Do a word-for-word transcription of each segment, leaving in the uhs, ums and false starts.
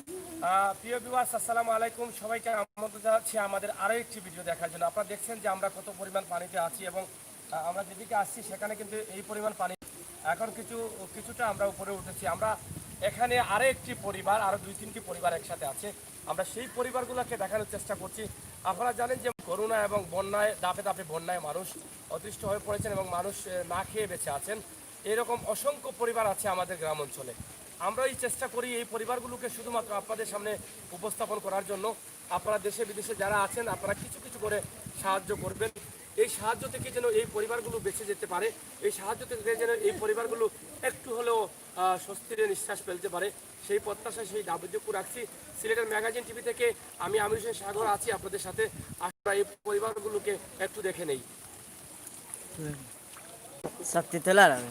আহ, প্রিয় ভিউয়ার্স, আসসালামু আলাইকুম। সবাইকে আমন্ত্রণ জানাচ্ছি আমাদের আরও একটি ভিডিও দেখার জন্য। আপনারা দেখছেন যে আমরা কত পরিমাণ পানিতে আছি এবং, আহ, আমরা যেদিকে আসছি সেখানে কিন্তু এই পরিমাণ পানি। এখন কিছু, কিছুটা আমরা উপরে উঠেছি। আমরা এখানে আরও একটি পরিবার, আরও দুই তিনটি পরিবার একসাথে আছে। আমরা সেই পরিবারগুলোকে দেখানোর চেষ্টা করছি। আপনারা জানেন যে করোনা এবং বন্যায়, দাপে দাপে বন্যায় মানুষ অতিষ্ঠ হয়ে পড়েছেন এবং মানুষ, এ, না খেয়ে বেঁচে আছেন। এরকম অসংখ্য পরিবার আছে আমাদের গ্রাম অঞ্চলে। আমরা এই চেষ্টা করি এই পরিবারগুলোকে শুধুমাত্র আপনাদের সামনে উপস্থাপন করার জন্য। আপনারা দেশে বিদেশে যারা আছেন, আপনারা কিছু কিছু করে সাহায্য করবেন। এই সাহায্য থেকে যেন এই পরিবারগুলো বেঁচে যেতে পারে, এই সাহায্য থেকে যেন এই পরিবারগুলো একটু হলেও, আহ, স্বস্তির নিঃশ্বাস ফেলতে পারে, সেই প্রত্যাশা, সেই দাবিটুকু রাখছি। সিলেটের ম্যাগাজিন টিভি থেকে আমি আমির হোসেন সাগর আছি আপনাদের সাথে। আপনারা এই পরিবারগুলোকে একটু দেখে নেই। ছাত্তি তোলার আমি।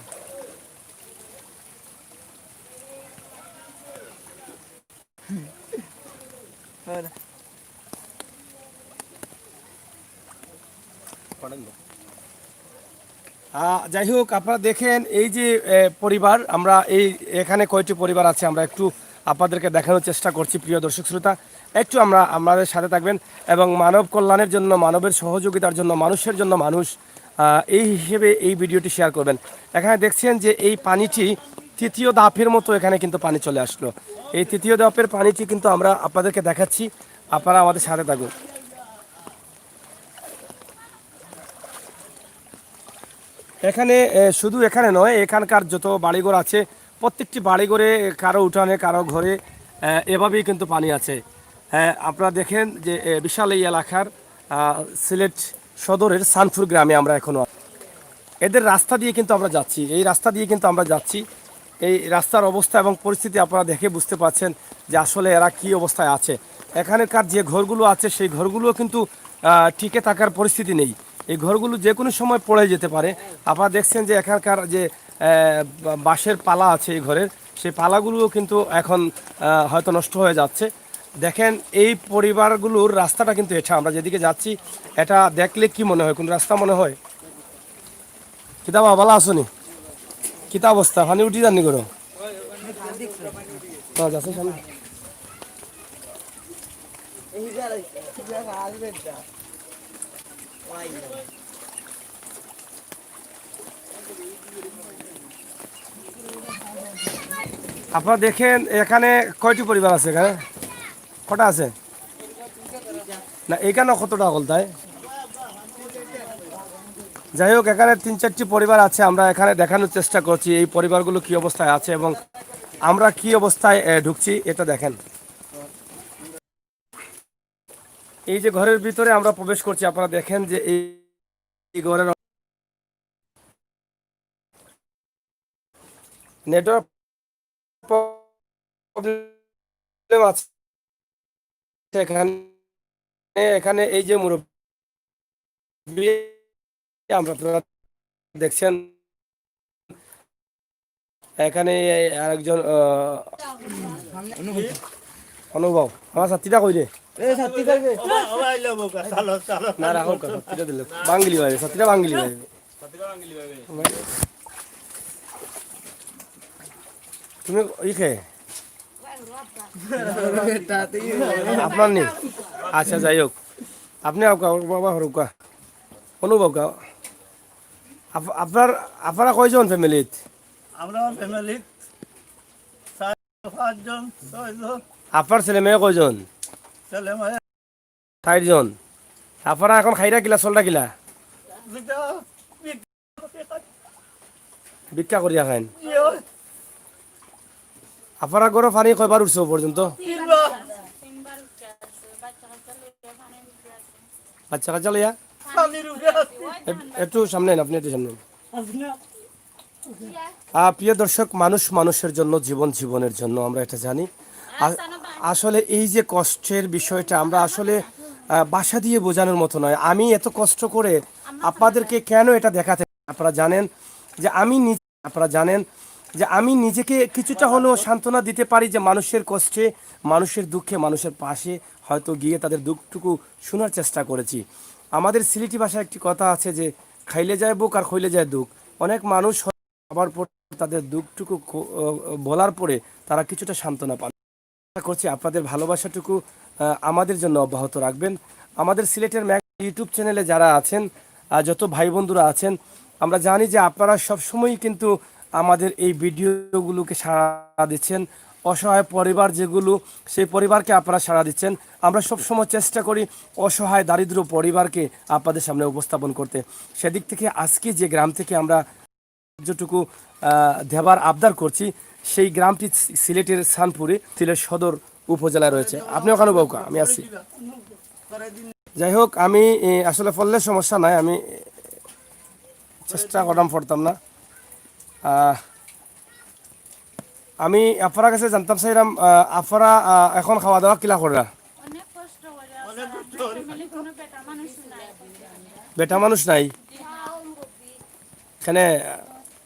আহ, যাই হোক, আপনারা দেখেন এই যে, এ, পরিবার, আমরা এই এখানে কয়টি পরিবার আছে, আমরা একটু আপনাদেরকে দেখানোর চেষ্টা করছি, প্রিয় দর্শক শ্রোতা। একটু আমরা, আমাদের সাথে থাকবেন এবং মানব কল্যাণের জন্য, মানবের সহযোগিতার জন্য, মানুষের জন্য মানুষ, আহ, এই হিসেবে এই ভিডিওটি শেয়ার করবেন। এখানে দেখছেন যে এই পানিটি তৃতীয় ধাপের মতো এখানে কিন্তু পানি চলে আসলো। এই তৃতীয় ধাপের পানিটি কিন্তু আমরা আপনাদেরকে দেখাচ্ছি, আপনারা আমাদের সাথে থাকুন। এখানে, এ, শুধু এখানে নয়, এখানকার যত বাড়িঘর আছে, প্রত্যেকটি বাড়িঘরে, কারো উঠানে, কারো ঘরে, এ, এভাবেই কিন্তু পানি আছে। এ, আপনারা দেখেন যে, এ, বিশাল এই এলাকার, আ, সিলেট সদরের সানপুর গ্রামে আমরা এখনো। এদের রাস্তা দিয়ে কিন্তু আমরা যাচ্ছি, এই রাস্তা দিয়ে কিন্তু আমরা যাচ্ছি। এই রাস্তার অবস্থা এবং পরিস্থিতি আপনারা দেখে বুঝতে পারছেন যে আসলে এরা কি অবস্থায় আছে। এখানকার যে ঘরগুলো আছে, সেই ঘরগুলো কিন্তু, আহ, টিকে থাকার পরিস্থিতি নেই। এই ঘরগুলো যে কোনো সময় পড়ে যেতে পারে। আপনারা দেখছেন যে এখানকার যে, আহ, বা-, বাঁশের পালা আছে এই ঘরের, সেই পালাগুলোও কিন্তু এখন, আহ, হয়তো নষ্ট হয়ে যাচ্ছে। দেখেন, এই পরিবারগুলোর রাস্তাটা কিন্তু এটা, আমরা যেদিকে যাচ্ছি, এটা দেখলে কি মনে হয়, কোন রাস্তা মনে হয়? কিতা বা, ভালা আছো নি? কিতা অবস্থা? পানি উঠি যার নি ঘরো? হ্যাঁ, যাচ্ছে সামনে। আপনারা দেখেন, এখানে কয়টি পরিবার আছে এখানে? কটা আছে? না, এখানে কতটা হল তাই? যাই হোক, এখানে তিন চারটি পরিবার আছে, আমরা এখানে দেখানোর চেষ্টা করছি এই পরিবারগুলো কি অবস্থায় আছে এবং আমরা কি অবস্থায়, এ, ঢুকছি, এটা দেখেন। এই যে ঘরের ভিতরে আমরা প্রবেশ করছি, আপনারা দেখেন যে এই, এই ঘরের নেটওয়ার্ক প্রবলেম আছে এখানে। এখানে এই যে মুরব্বী, আমরা, আপনারা দেখছেন, এখানে আরেকজন, আহ, অনুভব। আমার ছাত্রীটা কই রে? এ, ছাত্রী থাকবে। না, রাখো, ছাত্রীটা দিলে। বাঙ্গিলি ভাই, ছাত্রীটা বাঙ্গিলি ভাই। তুমি ই খে? আপনার নি? আচ্ছা, যাই হোক। আপনি আউকা, বাবা হরুকা। অনুভব কা। আপ-, আপনার, আপনারা কয়জন ফ্যামিলিত? আমরা ফ্যামিলিত চার, পাঁচজন, ছয়জন। আপনার ছেলে মেয়ে কয়জন? ছেলে মেয়ে চারজন। আপনারা এখন খাইরা কিলা, চলরা কিলা? ভিক্ষা করিয়া খাইন। আপনারা ঘরো পানি কয়বার উঠছে পর্যন্ত? বাচ্চা কাচ্চা লইয়া? এ-, একটু সামনে আইন, আপনি একটু সামনে আইন। আহ, প্রিয় দর্শক, মানুষ মানুষের জন্য, জীবন জীবনের জন্য, আমরা এটা জানি। আ-, আসলে এই যে কষ্টের বিষয়টা, আমরা আসলে, আহ, ভাষা দিয়ে বোঝানোর মতো নয়। আমি এত কষ্ট করে আপনাদেরকে কেন এটা দেখাতে, আপনারা জানেন যে আমি নিজে, আপনারা জানেন যে আমি নিজেকে কিছুটা হলেও সান্ত্বনা দিতে পারি যে মানুষের কষ্টে, মানুষের দুঃখে, মানুষের পাশে হয়তো গিয়ে তাদের দুঃখটুকু শোনার চেষ্টা করেছি। আমাদের সিলেটি ভাষায় একটি কথা আছে যে, "খাইলে যায় ভুক আর খইলে যায় দুঃখ।" অনেক মানুষ খাবার পর তাদের দুঃখটুকু খ-, আহ, বলার পরে তারা কিছুটা সান্ত্বনা পান। করছি আপনাদের ভালোবাসাটুকু, আহ, আমাদের জন্য অব্যাহত রাখবেন। আমাদের সিলেটের ম্যাগ YouTube চ্যানেলে যারা আছেন, আহ, যত ভাই বন্ধুরা আছেন, আমরা জানি যে আপনারা সবসময়ই কিন্তু আমাদের এই ভিডিওগুলোকে সাড়া দিচ্ছেন। অসহায় পরিবার যেগুলো, সেই পরিবারকে আপনারা সাড়া দিচ্ছেন। আমরা সবসময় চেষ্টা করি অসহায় দারিদ্র পরিবারকে আপনাদের সামনে উপস্থাপন করতে। সেদিক থেকে আজকে যে গ্রাম থেকে আমরা সাহায্যটুকু, আহ, দেবার আবদার করছি, সেই গ্রামটি সি-, সিলেটের শানপুরে, সিলেট সদর উপজেলায় রয়েছে। আপনি ওখানে বউকা, আমি আছি। যাই হোক, আমি, এ, আসলে পড়লে সমস্যা নাই, আমি চেষ্টা করতাম, পড়তাম না। আহ, আমি আপনার কাছে জানতাম চাইলাম, আহ, আপনারা, আহ, এখন খাওয়া দাওয়া কিলা কররা? অনেক কষ্ট করে, অনেক কষ্ট করে। ফ্যামিলি কোনো বেটা মানুষ নাই। বেটা মানুষ নাই? জি না। কেনে,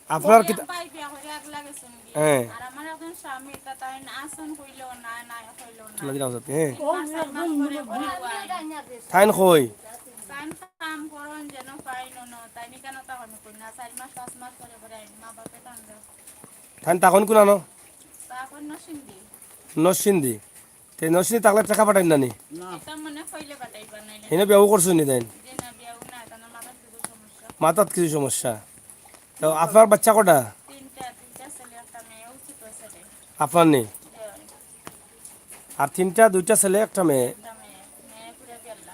আপনার কি? ভাই বিয়া করে একলা গেছেন গি। হ্যাঁ। আর আমার একজন স্বামী, তা তাই না আসন কইলেও না, না কইলেও না। তুলা দিলাম সাথে, হ্যাঁ। তিন মাস, চার মাস পরে পরে আয়। তাইন কই? তাইন কাম করন যেন পাইন না, তাই নি কেন তখন কই না, চার মাস, পাঁচ মাস পরে পরে আইন, মা বাপে টান দেয়। তাইন তখন কোন আনো? তখন নসিন্দি। নসিন্দি। তে নসিন্দি তাকলে টাকা পাঠাইন না নি? না। এটা মনে কইলে পাঠাইবা নাইলে। হিনে বিয়াও করছইন নি তাইন? জি না, বিয়াও না, তার মাথার কিছু সমস্যা। মাথাত কিছু সমস্যা। তো আপনার বাচ্চা কটা? তিনটা, তিনটা ছেলে, একটা মেয়ে, ও ছোট ছেলে। আপনার নি? জি। আর তিনটা, দুইটা ছেলে, একটা মেয়ে। একটা মেয়ে, মেয়ে পুরা গেলা।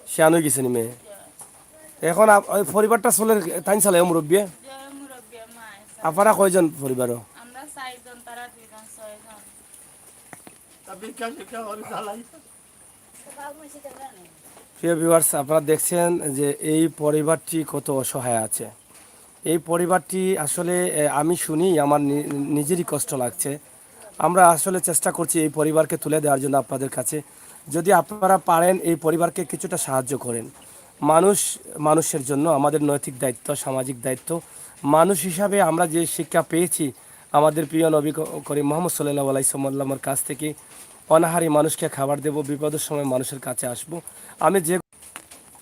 শিয়ান অই গেছে নি মেয়ে? জি। এখন আপ-, ওই পরিবারটা চলে, তাইন চালায় মুরব্বিয়ে? জি, মুরব্বি মা আছে। আপনারা কয়জন পরিবারও? আমরা চারজন, তারা দুইজন, ছয়জন। প্রিয় ভিউয়ার্স, আপনারা দেখছেন যে এই পরিবারটি কত অসহায় আছে। এই পরিবারটি আসলে, এ, আমি শুনি আমার নি-, নিজেরই কষ্ট লাগছে। আমরা আসলে চেষ্টা করছি এই পরিবারকে তুলে দেওয়ার জন্য আপনাদের কাছে। যদি আপনারা পারেন এই পরিবারকে কিছুটা সাহায্য করেন। মানুষ মানুষের জন্য আমাদের নৈতিক দায়িত্ব, সামাজিক দায়িত্ব। মানুষ হিসাবে আমরা যে শিক্ষা পেয়েছি আমাদের প্রিয় নবী ক-, করিম মোহাম্মদ সাল্লাল্লাহু আলাইহি ওয়াসাল্লামের কাছ থেকে, অনাহারী মানুষকে খাবার দেব, বিপদের সময় মানুষের কাছে আসব। আমি যে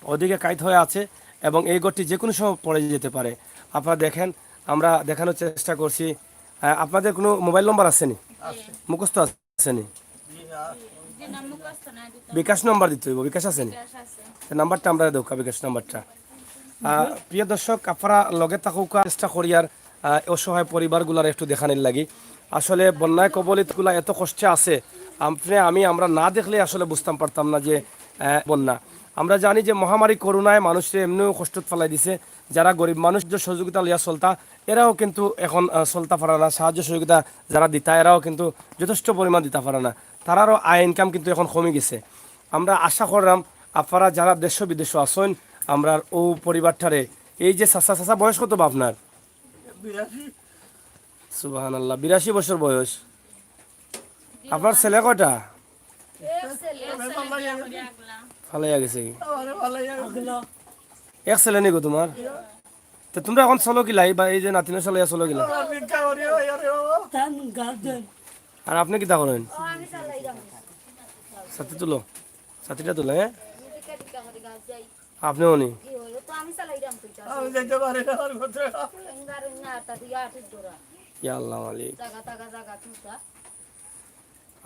ওদিকে কাইত হয়ে আছে এবং এই ঘরটি যে কোনো সময় পড়ে যেতে পারে। আপনারা দেখেন, আমরা দেখানোর চেষ্টা করছি। আহ, আপনাদের কোনো মোবাইল নম্বর আছে নি? আছে। মুখস্থ আছে নি? জি না, মুখস্থ না, দিতে বিকাশ নম্বর দিতে হইব, বিকাশ আছে নি? বিকাশ আছে। তো নাম্বারটা আমরা দেউক্কা, বিকাশ নাম্বারটা। আহ, প্রিয় দর্শক, আপনারা লগে থাকুক্কা, চেষ্টা করিয়ার, আহ, অসহায় পরিবারগুলার একটু দেখানির লাগি। আসলে বন্যায় কবলিতগুলা এত কষ্টে আছে, আপনি আমি আমরা না দেখলে আসলে বুঝতাম পারতাম না যে, আহ, বন্যা। আমরা জানি যে মহামারী করোনায় মানুষরে এমনিও কষ্টত ফালাই দিছে। যারা গরিব মানুষ যে সহযোগিতা লইয়া চলতা, এরাও কিন্তু এখন, আহ, চলতা পারে না। সাহায্য সহযোগিতা যারা দিতা, এরাও কিন্তু যথেষ্ট পরিমাণ দিতা পারে না। তারারও আয় ইনকাম কিন্তু এখন কমি গেছে। আমরা আশা করলাম আপনারা যারা দেশ বিদেশ আছেন, আমরার ও পরিবারটারে, এই যে চাচা, চাচা বয়স কত বা আপনার? বিরাশি। সুবহানাল্লাহ, বিরাশি বছর বয়স। আপনার ছেলে কয়টা? ফালাইয়া গেছে কি? এক ছেলে নি গো তোমার? তো তোমরা এখন চলো কিলা? এই বা এই যে নাতিন চালাইয়া চলো কিলা? আর আপনি কিতা করেন? ছাতি তুলো, ছাতিটা তুলো, হ্যাঁ? আপনিও নি? ইয়া আল্লাহ মালিক।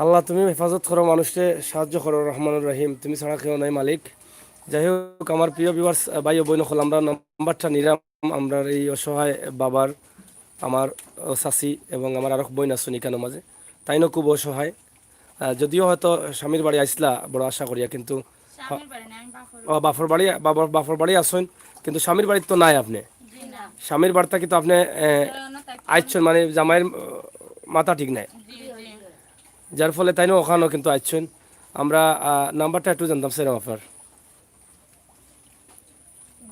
আল্লাহ, তুমি হেফাজত করো, মানুষরে সাহায্য করো, রহমানুর রহিম, তুমি ছাড়া কেউ নাই মালিক। যাই হোক, আমার প্রিয় ভিউয়ার্স, ভাই ও বইন অকল, আমরা নাম্বারটা নিলাম, আমরার এই অসহায় বাবার, আমার, ও, চাচি এবং আমার আরক বইন আছইন ইকানোর মাঝে, তাইনও খুব অসহায়। আহ, যদিও হয়তো স্বামীর বাড়ি আইসলা বড় আশা করিয়া, কিন্তু স্বামীর বাড়ি না, আমি বাপর ও, বাপর বাড়ি, বাপর, বাপর বাড়ি আছইন, কিন্তু স্বামীর বাড়িত তো নাই আপনি। জি না। স্বামীর বাড়িত কিন্তু আপনি, এ, আইচ্ছইন, মানে জামাইর, আহ, মাথা ঠিক নাই। জি, জি। যার ফলে তাইনও ওখানো কিন্তু আইচ্ছইন। আমরা, আহ, নাম্বারটা একটু জানতাম চাইরাম আপনার।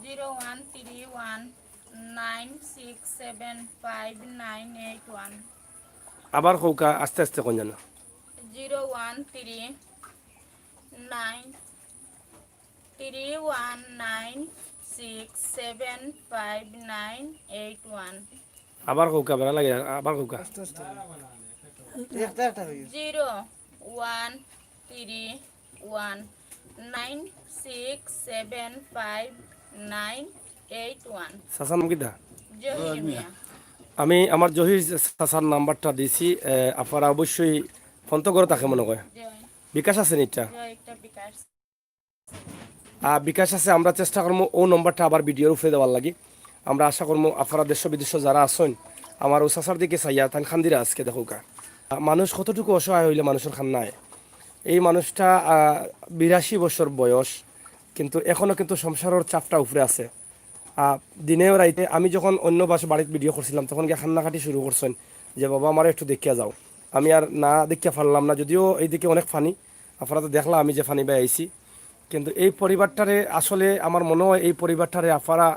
Zero one three one nine six seven five nine eight one। আবার কউক্কা, আস্তে আস্তে কইন যেন। Zero one three nine three one nine six seven five nine eight one। আবার কউক্কা, বেড়া লাগে, আবার কউক্কা। Zero one three one nine six seven five nine eight one। চাচার নাম কিতা? জহির মিয়া। আমি আমার জহির চাচার নাম্বারটা দিছি, এ, আপনারা অবশ্যই ফোন তো ঘরো থাকে মনো কয়। বিকাশ আছে নি ইটা? আহ, বিকাশ আছে, আমরা চেষ্টা করমু অউ নম্বরটা আবার ভিডিওর উপরে দেওয়ার লাগি। আমরা আশা করমু আপনারা দেশ বিদেশ যারা আছইন, আমার অউ চাচার দিকে চাইয়া তাইন কান্দিরা আজকে দেখউক্কা। আহ, মানুষ কতটুকু অসহায় অইলে মানুষর কান্না আয়। এই মানুষটা, আহ, বিরাশি বছর বয়স, কিন্তু এখনো কিন্তু সংসারর চাপটা উপরে আছে। আহ, দিনেও রাইতে আমি যখন অন্য বাস-, বাড়িত ভিডিও করছিলাম, তখন গিয়া কান্নাকাটি শুরু করছইন যে, "বাবা, আমারে একটু দেখিয়া যাও।" আমি আর না দেখিয়া পারলাম না, যদিও এইদিকে অনেক পানি, আপনারা তো দেখলা আমি যে পানি বায় আইছি, কিন্তু এই পরিবারটারে আসলে আমার মনো অয় এই পরিবারটারে আপনারা,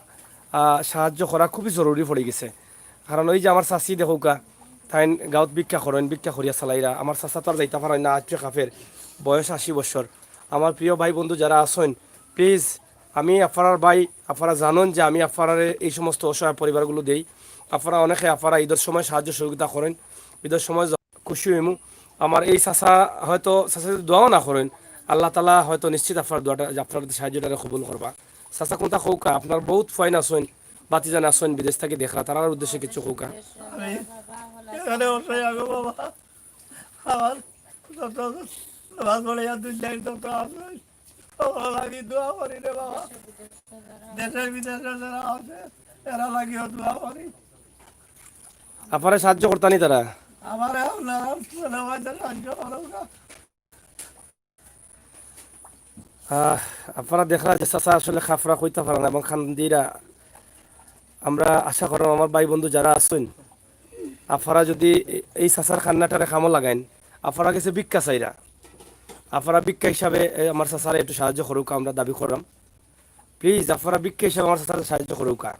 আহ, সাহায্য করা খুবই জরুরি পড়ি গেছে। কারণ ওই যে আমার চাচি দেখউক্কা, তাইন গাঁওত ভিক্ষা করইন, ভিক্ষা করিয়া চালাইরা। আমার চাচা তো আর যাইতা পারইন না, আট্রে কাফের, বয়স আশি বছর। আমার প্রিয় ভাই বন্ধু যারা আছইন, please, আমি আপনারার ভাই, আপনারা জানইন যে আমি আপনারারে এই সমস্ত অসহায় পরিবারগুলো দেই। আপনারা অনেকে আপনারা ঈদর সময় সাহায্য সহযোগিতা করইন, ঈদর সময় খুশি অইমু। আমার এই চাচা হয়তো, চাচা যদি দোয়াও না করইন, আল্লাহ তাআলা হয়তো নিশ্চিত আপনার দোয়াটা, আপনার সাহায্যটারে কবুল করবা। চাচা, কুনতা কউক্কা, আপনার বউত ফুয়াইন আছইন, ভাতিজান আছইন, বিদেশ থাকি দেখরা, তারার উদ্দেশ্যে কিছু কউক্কা। আমি এখানে বসে যাবো বাবা, আমার যত নামাজ পড়ে আর দুনিয়ার যত আছে, ওরা লাগি দোয়া করি রে বাবা। দেশে বিদেশে যারা আছে, এরা লাগিও দোয়া করি। আপনারে সাহায্য করতা নি তারা? আমার এখন নাম সাহায্য করো না। আহ, আপনারা দেখরা যে চাচা আসলে খাফরা কইতা পারে না এবং কান্দিরা। আমরা আশা করলাম আমার ভাই বন্ধু যারা আছইন, আপনারা যদি এ-, এই চাচার কান্নাটারে কামো লাগাইন, আপনারা গেছে ভিক্ষা চাইরা, আপনারা ভিক্ষা হিসাবে, এ, আমার চাচারে একটু সাহায্য করউক্কা, আমরা দাবি করলাম। Please, আপনারা ভিক্ষা হিসাবে আমার চাচারে সাহায্য করউক্কা।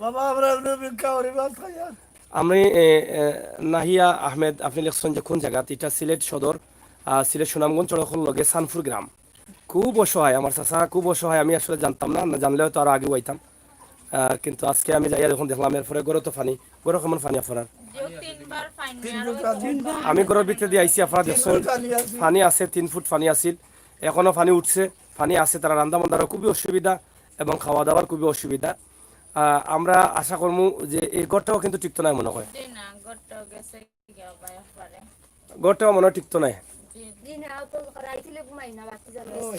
বাবা, আমরা এমনি ভিক্ষা করি, ভাত খাই আর। আমি, এ, এ, নাহিয়া আহমেদ, আপনি লেখছেন যে কোন জায়গা? এটা সিলেট সদর, আহ, সিলেট সুনামগঞ্জ সড়কর লগে সানপুর গ্রাম। খুব অসহায় আমার চাচা, খুব অসহায়। আমি আসলে জানতাম না, না জানলে হয়তো আরো আগে আইতাম। আহ, কিন্তু আজকে আমি যাইয়া যখন দেখলাম, এরপরে ঘরো তো পানি, ঘরো কেমন পানি আপনার? যে তিনবার পানি, তিন আরো ফুট পানি। আমি ঘরর ভিতরে দিয়া আইছি, আপনারা দেখছেন, পানি আছে। পানি আছে, তিন ফুট পানি আছিল। এখনো পানি উঠছে, পানি আছে, তারা রান্দা বান্দারও খুবই অসুবিধা এবং খাওয়া দাওয়ার খুবই অসুবিধা। আহ, আমরা আশা করমু যে এই ঘরটাও কিন্তু টিকতো নায় মনে হয়। জি না, ঘরটাও গেছে গিয়া ভাই একবারে। ঘরটাও মনে হয় টিকতো নায়। জি। জি না, তো রাইত হইলে ঘুমাই না, বাতি জ্বালাইছে।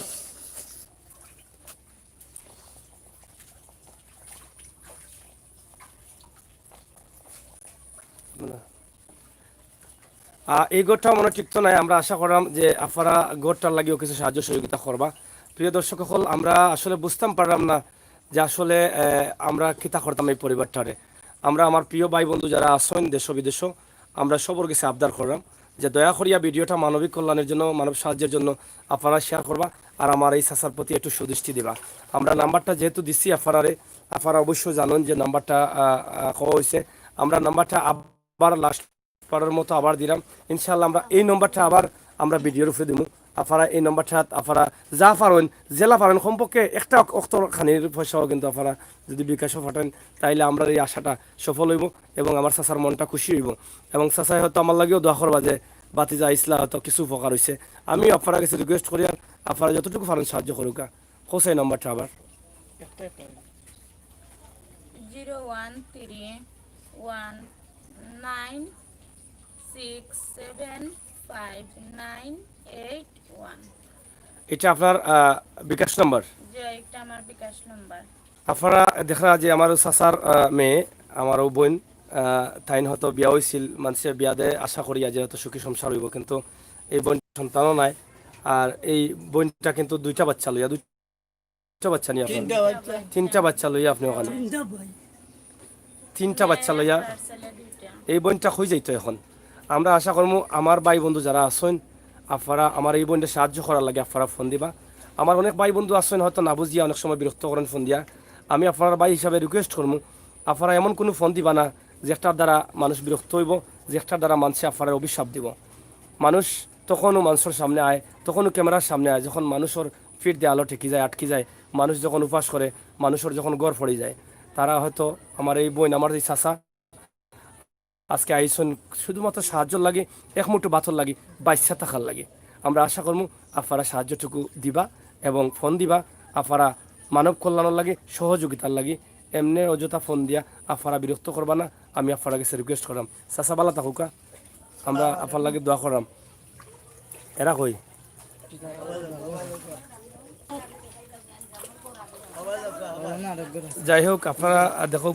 আহ, এই ঘরটা মনে হয় টিকতো নাই। আমরা আশা করলাম যে আপনারা ঘরটার লাগিও কিছু সাহায্য সহযোগিতা করবা। প্রিয় দর্শক সকল, আমরা আসলে বুঝতাম পারলাম না যে আসলে, আহ, আমরা কিতা করতাম এই পরিবারটারে। আমরা আমার প্রিয় ভাই বন্ধু যারা আছেন দেশ বিদেশ, আমরা সবর গেছে আবদার করলাম যে দয়া করিয়া ভিডিওটা মানবিক কল্যাণের জন্য, মানব সাহায্যের জন্য আপনারা শেয়ার করবা, আর আমার এই চাচার প্রতি একটু সুদৃষ্টি দিবা। আমরা নাম্বারটা যেহেতু দিছি আপনারারে, আপনারা অবশ্য জানেন যে নাম্বারটা, আহ, আহ, কওয়া হয়েছে। আমরা নাম্বারটা আবার লাস্ট বারের মতো আবার দিলাম। ইনশাআল্লাহ আমরা এই নম্বরটা আবার আমরা ভিডিওর উপরে দিমু। আপনারা এই নম্বরটা আপনারা যা পারেন, যেলা পারেন, কমপক্ষে একটা অক্ত খানির পয়সাও কিন্তু আপনারা যদি বিকাশও পাঠান, তাইলে আমরা এই আশাটা সফল হইব এবং আমার চাচার মনটা খুশি হইব। এবং চাচায় হয়তো আমার লাগিও দোয়া করবা যে বাতিজা ইসলা হয়তো কিছু উপকার হইছে। আমি আপনারা কাছে রিকোয়েস্ট করি, আর আপনারা যতটুকু পারেন সাহায্য করুকা। হোসেন নম্বরটা আবার। Zero one three one nine six seven five nine eight one। এটা আপনার, আহ, বিকাশ নম্বর? জি, এটা আমার বিকাশ নম্বর। আপনারা দেখরা যে আমার চাচার, আহ, মেয়ে, আমার ও বোন, আহ, তাইন হয়তো বিয়া হইছিল, মানুষের বিয়া দে আশা করি যে হয়তো সুখী সংসার হইব, কিন্তু এই বোন সন্তানও নাই। আর এই বোনটা কিন্তু দুইটা বাচ্চা লইয়া, দুই তিনটা বাচ্চা নিয়ে আপনি? তিনটা বাচ্চা। তিনটা বাচ্চা লইয়া আপনি ওখানে? তিনটা ভাই। তিনটা বাচ্চা লইয়া? এই বোনটা কই যাইতো এখন? আমরা আশা করমু আমার ভাই বন্ধু যারা আছেন, আপনারা আমার এই বোনটা সাহায্য করার লাগি আপনারা ফোন দিবা। আমার অনেক ভাই বন্ধু আছেন হয়তো না বুঝিয়া অনেক সময় বিরক্ত করেন ফোন দিয়া। আমি আপনার ভাই হিসাবে রিকোয়েস্ট করমু, আপনারা এমন কোনো ফোন দিবা না যে একটার দ্বারা মানুষ বিরক্ত হইব, যে একটার দ্বারা মানুষে আপনারা অভিশাপ দিব। মানুষ তখনও মানুষের সামনে আয়, তখনও ক্যামেরার সামনে আয়, যখন মানুষের ফিট দেয়ালো ঠেকি যায়, আটকি যায়, মানুষ যখন উপাস করে, মানুষের যখন ঘর পড়ি যায়, তারা হয়তো আমার এই বোন, আমার এই চাচা আজকে আইসন শুধুমাত্র সাহায্যর লাগি, এক মুঠো ভাতর লাগি, বাইচ্চা থাকার লাগি। আমরা আশা করমু আপনারা সাহায্যটুকু দিবা এবং ফোন দিবা, আপনারা মানব কল্যাণর লাগি, সহযোগিতার লাগি। এমনে অযথা ফোন দিয়া আপনারা বিরক্ত করবা না, আমি আপনারা কাছে রিকোয়েস্ট করলাম। চাচা বালা থাকুকা। আমরা আফার লাগি দোয়া করলাম। এরা কই? যাই হোক, আপনারা, আহ, দেখো।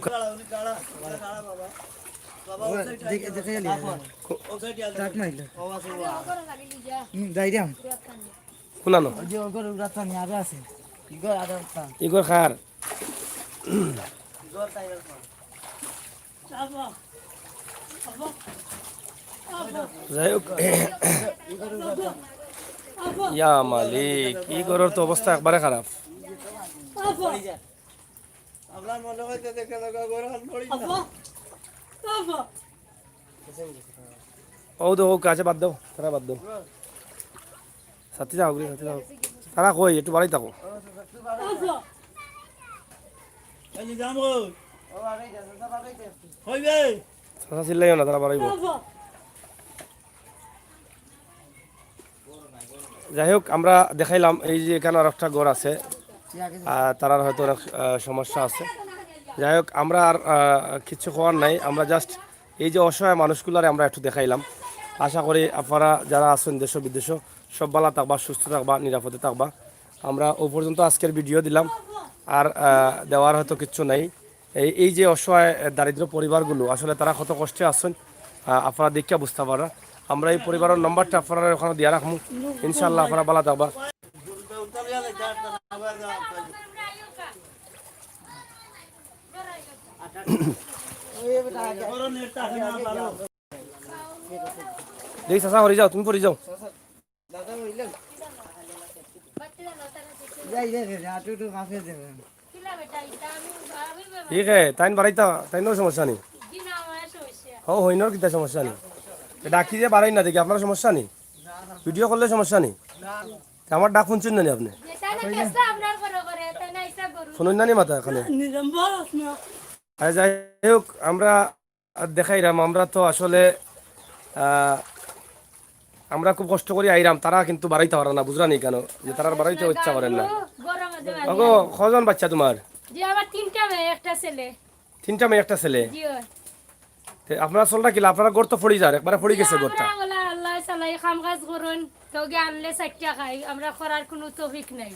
হুম, যাই রে আমি। কোনানো? ওই যে ওগর উড়াত পানি আরো আছে। ইগর আরো একটা। ইগর খার। যাই হোক। ইয়া মালিক, ই ঘরর তো অবস্থা একবারে খারাপ। ও তো, ও কাছে বাদ দাও, তারা বাদ দাও। সাথে যাও, ঘুরে সাথে যাও। তারা কই? একটু বাড়াই থাকো। চাচা চিল্লাইও না, তারা বাড়াইবো। যাই হোক, আমরা দেখাইলাম এই যে এখানে আর একটা ঘর আছে, আহ, তারার হয়তো অনেক, আহ, সমস্যা আছে। যাই হোক, আমরা আর, আহ, কিচ্ছু কওয়ার নাই, আমরা just এই যে অসহায় মানুষগুলারে আমরা একটু দেখাইলাম। আশা করি আপনারা যারা আছেন দেশ বিদেশ, সব ভালা থাকবা, সুস্থ থাকবা, নিরাপদে থাকবা। আমরা ও পর্যন্ত আজকের ভিডিও দিলাম, আর, আহ, দেওয়ার হয়তো কিচ্ছু নাই। এই, এই যে অসহায়, আহ, দারিদ্র পরিবারগুলো, আসলে তারা কত কষ্টে আছেন, আহ, আপনারা দেখিয়া বুঝতা পাররা। আমরা এই পরিবারর নাম্বারটা আপনারা ওখানো দিয়া রাখমু, ইনশাআল্লাহ আপনারা ভালা থাকবা। দেখি চাচা, হরি যাও, তুমি পড়ি যাও। যাই, যাই, যাই, যাই, আটু, আটু কাছে যাবে। ঠিক আছে, তাইন বাড়াইতা, তাইনও সমস্যা নেই। হ, হইনর কিতা সমস্যা নেই। ডাকি যে বাড়াই না দেখি, আপনার সমস্যা নেই। ভিডিও করলে সমস্যা নেই। তে আমার ডাক শুনছেন না নি আপনি? শুনুন না নি মাথা এখানে। আর যাই হোক, আমরা আর দেখাইরাম, আমরা তো আসলে, আহ, আমরা খুব কষ্ট করি আইরাম, তারা কিন্তু বাড়াইতা পারে না, বুঝরা নি কেন? যে তারা বাড়াইতে ইচ্ছা করেন না। ওগো, কজন বাচ্চা তোমার? জি, আমার তিনটা মেয়ে, একটা ছেলে। তিনটা মেয়ে, একটা ছেলে? জি, অয়। তে আপনারা চলরা কিলা? আপনারা ঘর তো ফড়ি যার, একবারে ফড়ি গেছে ঘরটা। আমরা বলা আল্লাহ চালাই, কাম কাজ করুন, কেউ গিয়ে আনলে চারটা খাই, আমরা করার কোনো তৌফিক নাই।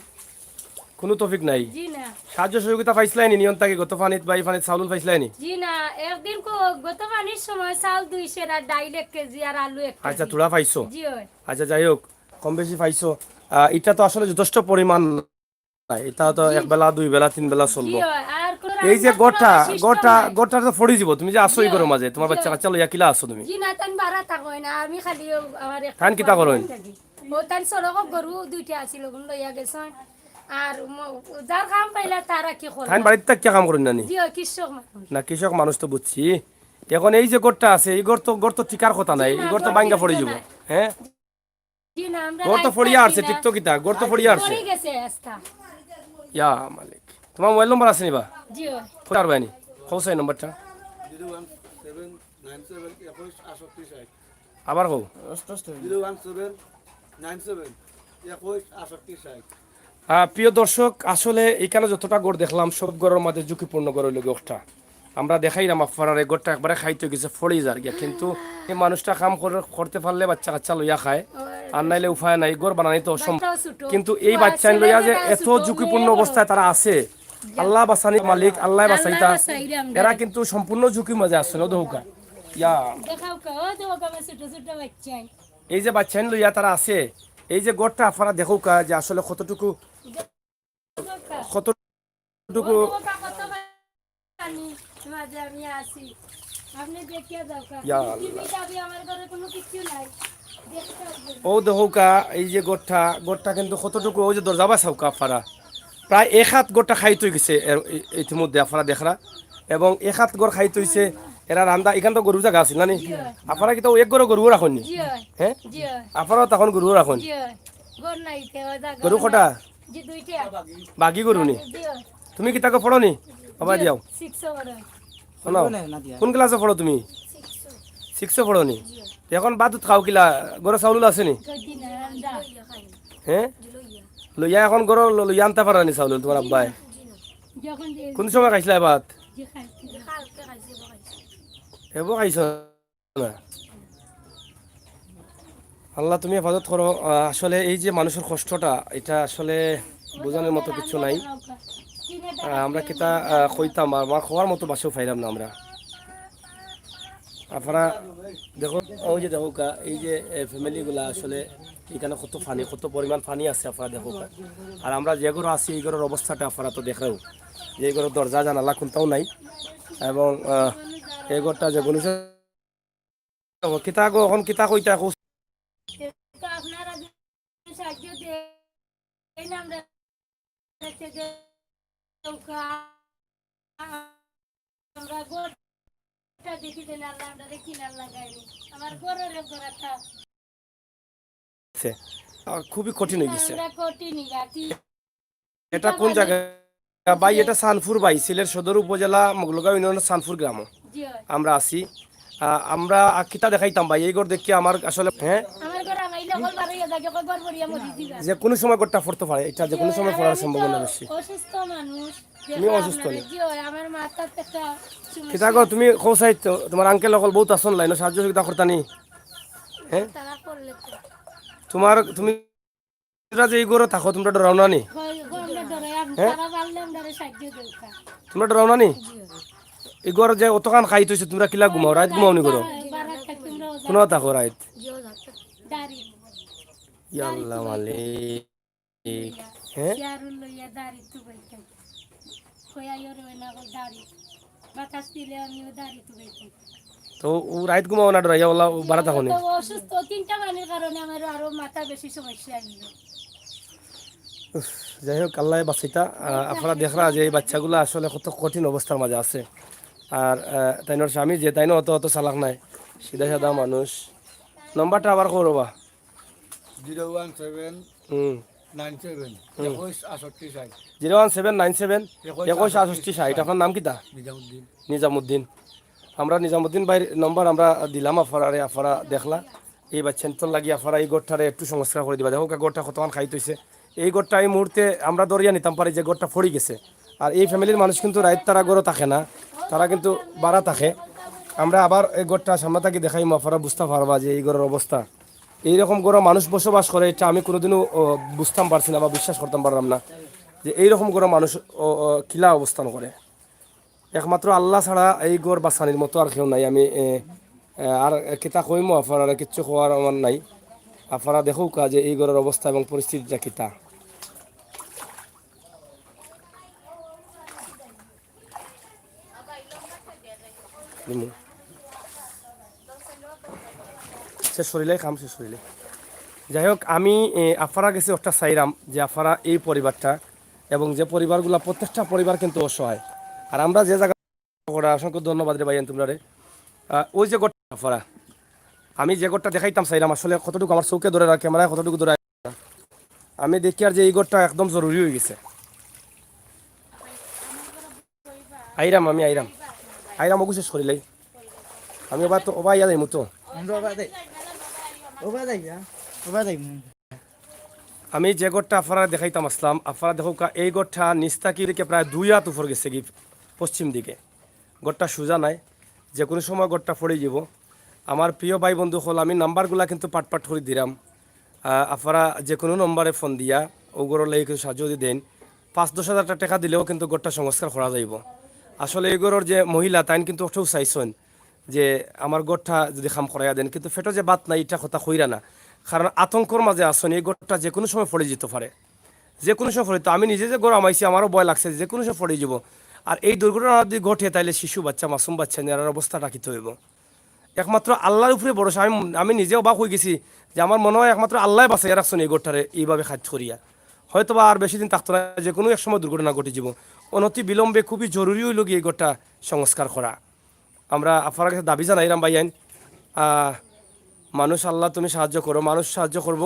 কোনো তৌফিক নাই? জি না। সাহায্য সহযোগিতা পাইছিলাইনি নিয়ন থাকি? গত পানিত বা এই পানিত চাউল পাইছিলাইনি? জি না, একদিন ক-, গত পানির সময় চাউল দুই সের আর ডাইল এক কেজি আর আলু এক কেজি। আচ্ছা, থুড়া পাইছো? জি অয়। আচ্ছা, যাই হোক, কম বেশি পাইছো। আহ, এটা তো আসলে যথেষ্ট পরিমাণ না। এটা তো জি। এক বেলা, দুই বেলা, তিন বেলা চলবো। জি অয়, আর কোনো এই যে রান্না ঘরটা, করার system ঘরটা, নাই। ঘরটা তো ফড়ি যাব। তুমি যে আছো জি এই ঘরর অয়। মাঝে, তোমার জি বাচ্চা অয়। কাচ্চা লইয়া কিলা আছো তুমি? জি না, তান বাড়া থাকো না, আমি খালি ও আমার একটা তান কিতা করইন? থাকি। ও তান সড়ক গরু দুইটা আছিল, ওগুন লইয়া গেছইন। আর ম-, যার কাম পাইলা তারা কি করলা? তাইন বাড়িত থাকিয়া কাম করইন না নি? জি, অয়, কৃষক মানুষ। না, কৃষক মানুষ তো বুঝছি। এখন এই যে ঘরটা আছে, এই ঘর তো, ঘর তো টিকার কথা নাই, জি, এই না, ঘর তো ঘর ভাঙ্গা ঠিক পড়ি না। যাইবো। হ্যাঁ? জি না, আমরা ঘর তো লাইট ফড়িয়া পাচ্ছি আছে, না। ঠিক তো কিতা? ঘর তো ফড়িয়া আছে। পড়ি গেছে আজকা। ইয়া মালিক। তোমার মোবাইল নম্বর আছে নি বা? জি, অয়। ফোন আর বাইনি। কও চাই নম্বরটা। Zero one seven nine seven একুশ আটষট্টি ষাট। আবার কও। Zero one seven nine seven একুশ আটষট্টি ষাট। আহ, প্রিয় দর্শক, আসলে এখানে যতটা ঘর দেখলাম, সব ঘরর মাঝে ঝুঁকিপূর্ণ ঘর অইলো গিয়া একটা। আমরা দেখাইরাম আপনারারে, ঘরটা একবারে খাইত অই গেছে, ফড়ি যার গিয়া। কিন্তু এই মানুষটা কাম কর-, করতে পারলে বাচ্চা কাচ্চা লইয়া খায়, আর নাইলে উপায় নাই, ঘর বানানি তো অসম্ভব। বাচ্চাও ছোট। কিন্তু এই বাচ্চাইন লইয়া যে এত ঝুঁকিপূর্ণ অবস্থায় তারা আছে, আল্লাহ বাঁচানি মালিক, আল্লাহ বাঁচাইতা। বাঁচাইরা আমরা। এরা কিন্তু সম্পূর্ণ ঝুঁকির মাঝে আছে, ও দেখউক্কা। ইয়া। দেখউক্কা, ও দেখউক্কা, আমার ছোট ছোট বাচ্চাইন। এই যে বাচ্চাইন লইয়া তারা আছে, এই যে ঘরটা আপনারা দেখউক্কা যে আসলে কতটুকু, দেখউক্কা। কতটুকু ও দেখউক্কা, কত পানি মাঝে আমি আছি। আপনি দেখিয়া যাউক্কা। ইয়া আল্লাহ। টিভি টাভি আমার ঘরে কোনো কিছু নাই। দেখতে পারবেন। ও দেখউক্কা, এই যে ঘরটা, ঘরটা কিন্তু কতটুকু, ওই যে দরজা বাছাউক্কা আপনারা। প্রায় এক হাত ঘরটা খাইত অই গেছে এর, ই-, ইতিমধ্যে আপনারা দেখরা। এবং এক হাত ঘর খাইত অইছে, এরা রান্দা, এখান তো গরু জাগা আছিল না নি? জি। আপনারা কিতা এক ঘরো গরু রাখইন নি? জি। হ্যাঁ? জি। আপনারাও তখন গরু রাখইন? জি। ঘর নাই, তে ওই জাগা গরু নাই। কটা? জি, দুইটা। বাগি গরু নি? জি। তুমি কিতাকে পড়ো নি? বাবা জি, দিয়াও। সিক্সো পড়ো। শোনাও। কোন ক্লাসে পড়ো তুমি? সিক্সো পড়ো নি? জি। এখন ভাত উত খাও কিলা? ঘরো চাউল আছে নি? কয়দিন আর আমরা। হ্যাঁ? লইয়া এখন ঘরো ল-, লইয়া আনতা পাররা নি চাউল তোমার আব্বায়? যখন যে কোন সময় খাইছিলা ভাত? যে খাইছি। এবো খাইছো না? আল্লাহ, তুমি হেফাজত করো। আহ, আসলে এই যে মানুষের কষ্টটা, এটা আসলে বোঝানোর মতো কিছু নাই। আহ, আমরা কিতা, আহ, কইতাম, আর আমার কওয়ার মতো ভাষাও পাইলাম না আমরা। আপনারা দেখো, ওই যে দেখো কা, এই যে, এ, ফ্যামিলিগুলা আসলে এখানে কত পানি, কত পরিমাণ পানি আছে, আপনারা দেখো কা। আর আমরা যে ঘরো আছি, এই ঘরর অবস্থাটা আপনারা তো দেখরাউ, যে এই ঘরর দরজা জানালা কোনটাও নাই। এবং, আহ, এই ঘরটা যে কোনো সময়, কিতা গো, এখন কিতা কইতা কও? তো আপনারা যদি সাহায্য দেন, আমরা দেখতে যে আমরা ঘরটা দেখি দিলে আল্লাহ আমরা কিনার লাগাইনি। আমার ঘরের ঘরটা আছে। আহ, খুবই কঠিন হয়ে গেছে। আমরা কঠিন হয়ে গেছি। এটা কোন জায়গা ভাই? এটা চানপুর ভাই, সিলেট সদর উপজেলা মগলগাঁও ইউনিয়নের চানপুর গ্রামো জি হয়। আমরা আছি। আহ, আমরা, আহ, কিতা দেখাইতাম ভাই, এই ঘর দেখি আমার আসলে, হ্যাঁ, আমার ঘর আমার ইলা হল বার হইয়া যায়, ঘর ভরিয়া মরি দিবা। যে কোনো সময় ঘরটা পড়তে পারে, এটা যে কোনো সময় পড়ার সম্ভাবনা বেশি। অসুস্থ মানুষ, তুমি অসুস্থ নি? জি হয়, আমার মাথার একটা সমস্যা। কিতা গো, তুমি কও চাই তো, তোমার আঙ্কেল অকল বহুত আছন লাইনো, সাহায্য সহযোগিতা করতা নি? হ্যাঁ? তারা করলে তো। তোমার, তুমি তোমরা যে এই ঘরো থাকো, তোমরা ডরাও না নি? হয়, গো, আমরা ডরাই, আর হ্যাঁ? তারা পারলে আমরা সাহায্য দরকার। তোমরা ডরাও না নি? জি। এই ঘরো যে অতখান খাইত হইছে, তোমরা কিলা ঘুমাও? রাইত ঘুমাও নি ঘরো? বারা থাকি আমরা ওজা কোনো থাকো রাইত? জি, ওজা থাকি। দাড়ি। ইয়া আল্লাহ মালিক। হ্যাঁ? চেয়ারও লইয়া দাড়ি তুবাইতাম। কইয়া ইয়ো রয় না গো দাড়ি। বাতাস দিলে আমিও দাড়ি তুবাইতাম। তো ও রাইত ঘুমাও না ডরাইয়া, ওলা ও বারা থাকো নি? তো অসুস্থ, তিনটা পানির কারণে আমার আরো মাথা বেশি সমস্যা হইল। উফ, যাই হোক, আল্লাহ বাঁচাইতা। আহ, আপনারা দেখরা যে এই বাচ্চাগুলা আসলে কত কঠিন অবস্থার মাঝে আছে। আর, আহ, তাইনর স্বামী যে, তাইনও অত, অত চালাক নাই, সিধা সাদা মানুষ। নম্বরটা আবার করো বা। জিরো ওয়ান সেভেন হুম। নাইন সেভেন হুম। একুশ আটষট্টি ষাট। Zero one seven nine seven একুশ আটষট্টি ষাট। আপনার নাম কিতা? নিজামুদ্দিন। নিজামুদ্দিন। আমরা নিজামুদ্দিন ভাইর নম্বর আমরা দিলাম, আপনারারে, আপনারা দেখলা। এই বাচ্চাইন্তর লাগি আপনারা এই ঘরটারে একটু সংস্কার করি দিবা। দেখো, ঘরটা কতখান খাইত হইছে। এই ঘরটা এই মুহূর্তে আমরা ধরিয়া নিতাম পারি যে ঘরটা পড়ি গেছে। আর এই ফ্যামিলির মানুষ কিন্তু রাইত তারা ঘরো থাকে না, তারা কিন্তু বারা থাকে। আমরা আবার এই ঘরটা সামনে থাকি দেখাইমু, আপনারা বুঝতা পারবা যে এই ঘরর অবস্থা। এইরকম ঘরো মানুষ বসবাস করে, এটা আমি কোনোদিনও, ও, বুঝতাম পারছি না বা বিশ্বাস করতাম পারলাম না যে এইরকম ঘরো মানুষ, ও, ও, কিলা অবস্থান করে। একমাত্র আল্লাহ ছাড়া এই ঘর বাঁচানির মতো আর কেউ নাই। আমি, এ, এ, আর কিতা কইমু, আপনারারে কিচ্ছু কওয়ার আমার নাই। আপনারা দেখউক্কা যে এই ঘরর অবস্থা এবং পরিস্থিতিটা কিতা। নিমু। শেষ করিলাই, কাম শেষ করিলাই। যাই হোক, আমি, এ, আফারা গেছি ওটা চাইরাম যে আফারা এই পরিবারটা এবং যে পরিবারগুলা, প্রত্যেকটা পরিবার কিন্তু অসহায়। আর আমরা যে জায়গা করা, অসংখ্য ধন্যবাদ রে ভাইয়ান তোমরা রে। আহ, ওই যে ঘরটা আফারা, আমি যে ঘরটা দেখাইতাম চাইরাম, আসলে কতটুকু আমার চোখে ধরে না, ক্যামেরায় কতটুকু ধরে, আমি দেখি আর যে এই ঘরটা একদম জরুরি হয়ে গেছে। আইরাম, আমি আইরাম। আইরাম, ওগু শেষ করিলাই। আমি ওবা তো, ওবা ইয়া যাইমু তো। আমরা ওবা যাই। ওবা যাই, হ্যাঁ? ওবা যাই। আমি যে ঘরটা আফারারে দেখাইতাম আসলাম, আফারা দেখউক্কা, এই ঘরটা নিচ থাকি দিকে প্রায় দুই হাত উপর গেছে কি পশ্চিম দিকে। ঘরটা সুজা নাই, যে কোনো সময় ঘরটা পড়ি যাব। আমার প্রিয় ভাই বন্ধু অকল, আমি নাম্বারগুলা কিন্তু পাট পাট করি দিরাম। আহ, আফারা যে কোনো নম্বরে ফোন দিয়া ও ঘরর লাগি কিছু সাহায্য যদি দেন, পাঁচ দশ হাজার টা-, টাকা দিলেও কিন্তু ঘরটা সংস্কার করা যাইব। আসলে এই ঘরর যে মহিলা, তাইন কিন্তু ওটাও চাইছইন যে আমার ঘরটা যদি কাম করাইয়া দেন, কিন্তু পেটো যে ভাত নাই, এটা কথা কইরা না। কারণ আতঙ্কর মাঝে আছইন, এই ঘরটা যে কোনো সময় পড়ি যেতে পারে, যে কোনো সময় পড়ি। তো আমি নিজে যে ঘর হামাইছি, আমারও ভয় লাগছে যে কোনো সময় পড়ি যাব। আর এই দুর্ঘটনা যদি ঘটে, তাইলে শিশু বাচ্চা, মাসুম বাচ্চা, এরার অবস্থাটা কিতা হইব? একমাত্র আল্লাহর উপরে ভরসা। আমি, আমি নিজে অবাক হয়ে গেছি যে আমার মনে হয় একমাত্র আল্লাহ বাঁচাইয়া রাখছইন এই ঘরটারে এইভাবে কাজ করিয়া। হয়তো বা আর বেশি দিন থাকতো না, যে কোনো এক সময় দুর্ঘটনা ঘটে যাব। অনতি বিলম্বে খুবই জরুরি হইল গিয়া এই ঘরটা সংস্কার করা। আমরা আফারার কাছে দাবি জানাইরাম ভাইয়াইন, আহ, মানুষ আল্লাহ তুমি সাহায্য করো, মানুষ সাহায্য করব।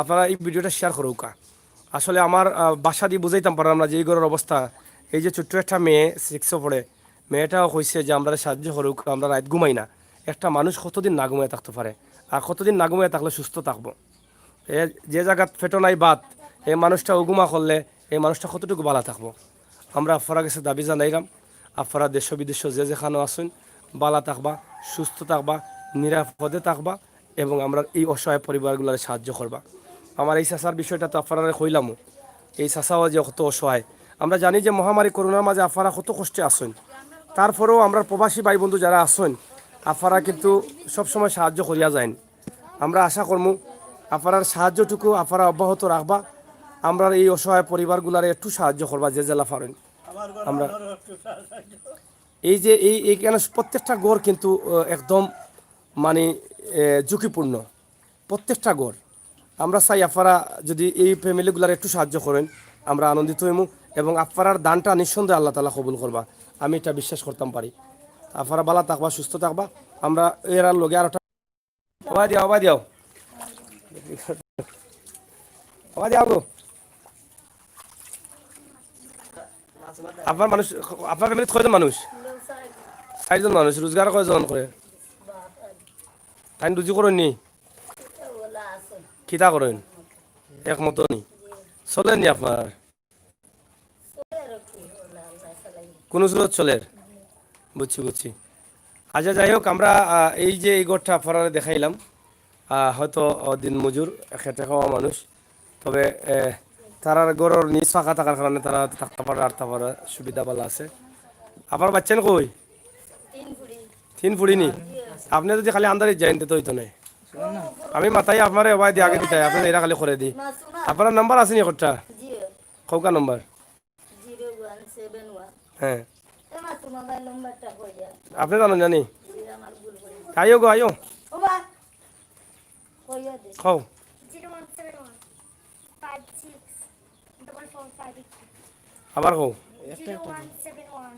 আপনারা এই ভিডিওটা শেয়ার করউক্কা। আসলে আমার, আহ, ভাষা দি বুঝাইতাম পারলাম না যে এই ঘরর অবস্থা। এই যে ছোট্ট একটা মেয়ে সিক্সো পড়ে, মেয়েটাও কইছে যে আমরারে সাহায্য করউক্কা, আমরা রাইত ঘুমাই না। একটা মানুষ কতদিন না ঘুমাইয়া থাকতে পারে, আর কতদিন না ঘুমাইয়া থাকলে সুস্থ থাকবো? এ যে জাগাত পেটো নাই ভাত, এই মানুষটা অগুমা করলে এই মানুষটা কতটুকু বালা থাকবো? আমরা আফারার কাছে দাবি জানাইরাম, আফারা দেশ বিদেশ যে যেখানো আছইন, বালা থাকবা, সুস্থ থাকবা, নিরাপদে থাকবা, এবং আমরার এই অসহায় পরিবারগুলারে সাহায্য করবা। আমার এই চাচার বিষয়টা তো আফারারে কইলামও, এই চাচাও যে কত অসহায়। আমরা জানি যে মহামারী করোনার মাঝে আফারা কত কষ্টে আছইন, তারপরেও আমরার প্রবাসী ভাই বন্ধু যারা আছইন, আফারা কিন্তু সবসময় সাহায্য করিয়া যাইন। আমরা আশা করমু আফারার সাহায্যটুকু আফারা অব্যাহত রাখবা। আমরার এই অসহায় পরিবারগুলারে একটু সাহায্য করবা যে যেলা পারইন। আমরা এই যে এই এইখানে প্রত্যেকটা ঘর কিন্তু আহ, একদম মানে আহ, ঝুঁকিপূর্ণ, প্রত্যেকটা ঘর। আমরা চাই আফারা যদি এই ফ্যামিলিগুলার একটু সাহায্য করেন, আমরা আনন্দিত হইমু এবং আফারার দানটা নিঃসন্দেহে আল্লাহ তাআলা কবুল করবা, আমি এটা বিশ্বাস করতাম পারি। আফারা ভালা থাকবা, সুস্থ থাকবা। আমরা এরার লগে আর একটা অবায় দিয়াও, অবায় দিয়াও, অবায় দিয়াও গো। আপনার মানুষ, আপনার ফ্যামিলিত কয়জন মানুষ? চাইরজন মানুষ। রোজগার কয়জন করে? তাইন রুজি করইন নি? কিতা করইন? একমতো নি? চলের নি আপনার? কুনু সুরত চলের? বুঝছি, বুঝছি। আচ্ছা, যাই হোক, আমরা আহ, এই যে এই ঘরটা আপনারারে দেখাইলাম, আহ, হয়তো আহ, দিন মজুর, খেটে খাওয়া মানুষ, তবে আহ, তারার ঘরর নিজ ফাঁকা থাকার কারণে তারা থাকতে পারে, আটতে পারে, সুবিধা ভালা আছে। আপনার বাচ্চাইন কই? তিন ফুড়ি নি? আপনে যদি খালি আন্দারি যাইন, তে তো অইতো নায়। আমি মাতাই আপনারে অবায় দি আগে দিতাই, আপনে এরা খালি করে দি। আপনার নাম্বার আছে নি একটা? কউক্কা number? Zero one seven one. হ্যাঁ। এ মা, তোমার ভাই নাম্বারটা কই যায়? আপনে জানইন জানি? জি, আমার ভুল করে। আইও গো, আইও। ও মা, কইয়া দে। কও। Zero one seven one five six double four five eight. আবার কও। Zero one seven one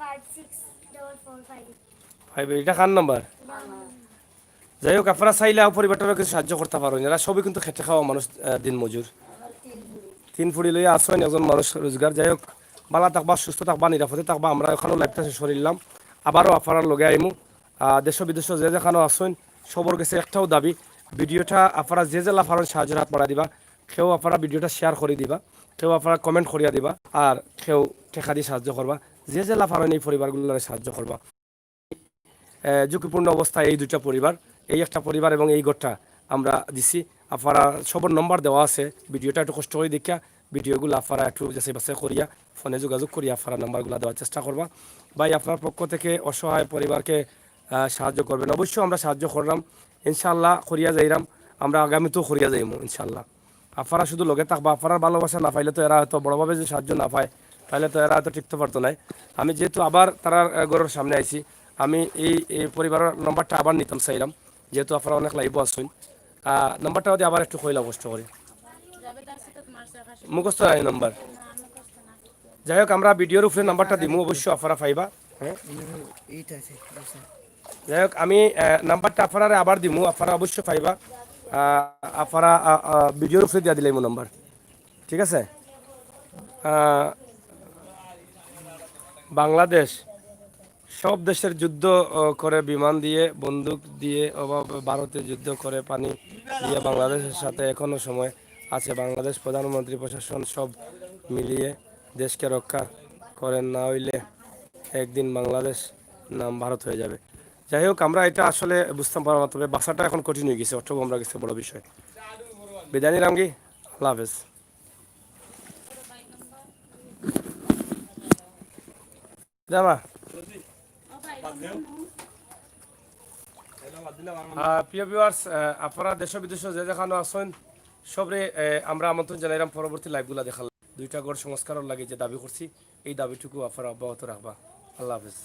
five six double four five eight. ভাই, এটা কার নাম্বার? যাই হোক, আপনারা চাইলে পরিবারটারও কিছু সাহায্য করতে পারেন। এরা সবই কিন্তু খেটে খাওয়া মানুষ, আহ, দিন মজুর। তিন ফুড়ি লইয়া আছইন, একজন মানুষ রোজগার। যাই হোক, ভালা থাকবা, সুস্থ থাকবা, নিরাপদে থাকবা। আমরা ওখানেও লাইভটা শেষ করিলাম, আবারও আপনারার লগে আইমু। আহ, দেশ বিদেশ যে যেখানেও আছইন, সবর গেছে একটাও দাবি, ভিডিওটা আপনারা যে যেলা পারইন সাহায্যর হাত বাড়াই দিবা। কেউ আপনারা ভিডিওটা শেয়ার করি দিবা, কেউ আপনারা কমেন্ট করিয়া দিবা, আর কেউ টেকা দি সাহায্য করবা। যে যেলা পারইন এই পরিবারগুলোরে সাহায্য করবা। আহ, ঝুঁকিপূর্ণ অবস্থায় এই দুইটা পরিবার, এই একটা পরিবার এবং এই ঘরটা আমরা দিছি। আপনারা সবর নাম্বার দেওয়া আছে, ভিডিওটা একটু কষ্ট করি দেখিয়া ভিডিওগুলো আপনারা একটু যাচাই বাছাই করিয়া ফোনে যোগাযোগ করিয়া আপনারা নাম্বারগুলো দেওয়ার চেষ্টা করবা। ভাই, আপনার পক্ষ থেকে অসহায় পরিবারকে আহ, সাহায্য করবেন। অবশ্য আমরা সাহায্য করলাম, ইনশাআল্লাহ করিয়া যাইরাম, আমরা আগামীতেও করিয়া যাইমু ইনশাআল্লাহ। আপনারা শুধু লগে থাকবা, আপনারার ভালোবাসা না পাইলে তো এরা হয়তো বড়ভাবে যদি সাহায্য না পায়, তাহলে তো এরা হয়তো টিকতে পারতো নায়। আমি যেহেতু আবার তারার আহ, ঘরর সামনে আইছি, আমি এই এই পরিবারর নাম্বারটা আবার নিতাম চাইলাম, যেহেতু আপনারা অনেক লাইভও আছইন। আহ, নাম্বারটা যদি আবার একটু কইলাও কষ্ট করি, মুখস্থ নাই নাম্বার। যাই হোক, আমরা ভিডিওর উপরে নাম্বারটা দিমু, অবশ্য আপনারা পাইবা। হ্যাঁ, এইটা আছে, আচ্ছা। যাই হোক, আমি আহ, নাম্বারটা আপনারারে আবার দিমু, আপনারা অবশ্য পাইবা। আহ, আপনারা আহ, আহ, ভিডিওর উপরে দিয়া দিলাইমু নাম্বার, ঠিক আছে? আহ, বাংলাদেশ সব দেশের যুদ্ধ আহ, করে, বিমান দিয়ে, বন্দুক দিয়ে, অভাবে ভারতে যুদ্ধ করে, পানি দিয়ে। বাংলাদেশের সাথে এখনো সময় আছে। বাংলাদেশ প্রধানমন্ত্রী, প্রশাসন সব মিলিয়ে দেশকে রক্ষা করেন, না হইলে একদিন বাংলাদেশ নাম ভারত হয়ে যাবে। যাই হোক, আমরা এটা আসলে বুঝতাম পারলাম না, তবে ভাষাটা এখন কঠিন হয়ে গেছে, অর্থ আমরা গেছে বড় বিষয়। বিদায় নিলাম কি, আল্লাহ হাফেজ। দামা। আহ, প্রিয় ভিউয়ার্স, আহ, আপনারা দেশ বিদেশে যে যেখানো আছইন, সবরে আহ, আমরা আমন্ত্রণ জানাইলাম পরবর্তী লাইভগুলা দেখার। দুইটা ঘর সংস্কারর লাগি যে দাবি করছি, এই দাবিটুকু আপনারা অব্যাহত রাখবা। আল্লাহ হাফেজ।